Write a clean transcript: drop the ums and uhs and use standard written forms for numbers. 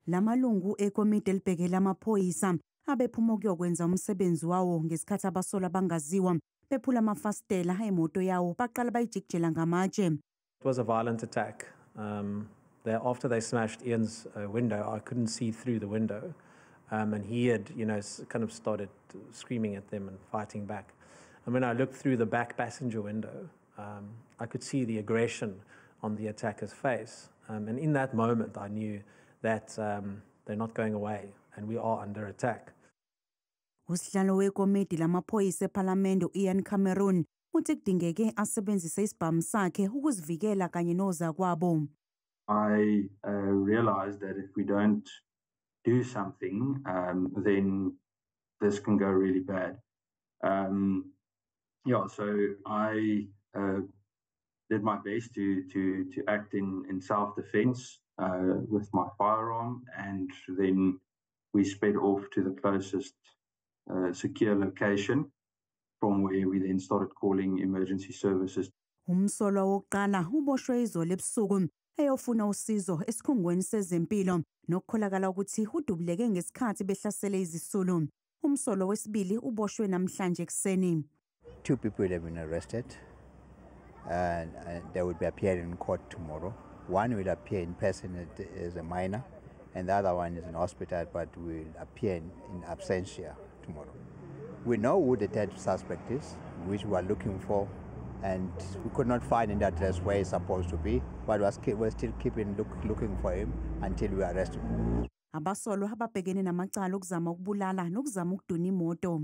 Lamalungu ekomiti elibhekele amaphoyisa abephuma ukuyokwenza umsebenzi wawo ngesikhathi abasolwa bangaziwa bephula amafastela emoto yawo baqala bayijikijela ngamatshe. It was a violent attack. After they smashed Ian's window, I couldn't see through the window. And he had, kind of started screaming at them and fighting back. And when I looked through the back passenger window, I could see the aggression on the attacker's face. And in that moment, I knew that they're not going away and we are under attack. Usihlalo wekomiti lamaphoyisa ephalamende Ian Cameron uthi kudingeke asebenzise isibhamu sakhe ukuzivikela kanye nozakwabo. I realized that if we don't do something, then this can go really bad. So I did my best to act in self-defense with my firearm, and then we sped off to the closest secure location, from where we then started calling emergency services. Umsolwa wokuqala uboshwe izolo ebusuku eyofuna usizo esikhungweni sezempilo nokukholakala ukuthi udubuleke ngesikhathi behlasele izisulu. Umsolwa wesibili uboshwe namhlanje ekseni. 2 people have been arrested and they will be appearing in court tomorrow. One will appear in person as a minor and the other one is in hospital but will appear in absentia tomorrow. We know who the third suspect is, which we are looking for, and we could not find in the address where he's supposed to be, but we're still looking for him until we arrest him. Abasolwa ababhekene namacala okuzama ukubulala nokuzama ukuduna imoto.